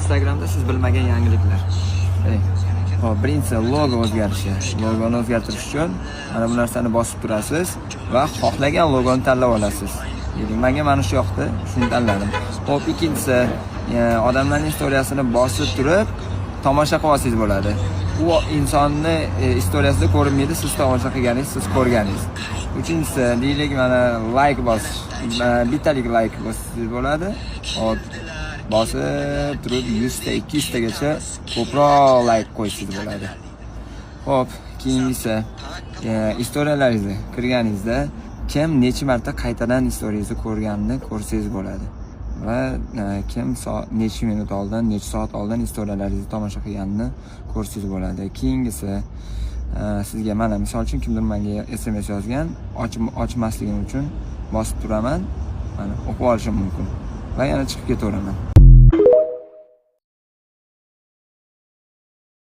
Instagramda siz bilmagan yangiliklar. Qarang. Hop, birinchisi logo o'zgarishi. Logoni o'zgartirish uchun mana bu narsani bosib turasiz va xohlagan logoni tanlab olasiz. Deylik, menga mana shu yoqdi, shuni tanladim. Hop, ikkinchisi odamlarning istoriyasini bosib turib tomosha qilib olsangiz bo'ladi. U insonni istoriyasida ko'rinmaydi, siz tomosha qilganingiz, siz ko'rganingiz. Uchinchisi, deylik, mana layk bosish. Bittalik layk bossangiz bo'ladi. Hop, bosib turib 100 ta, 200 tagacha ko'proq layk qo'ysangiz bo'ladi. Hop, keyingisi istoriyalaringizni kirganingizda kim necha marta qaytadan istoriyangizni ko'rganini ko'rsangiz bo'ladi. Va kim necha minut oldin, necha soat oldin istoriyalaringizni tomosha qilganini ko'rsangiz bo'ladi. Keyingisi sizga mana misol uchun kimdir menga SMS yozgan, ochmasligim uchun bosib turaman. Mana o'qib olishim mumkin va yana chiqib ketaveraman.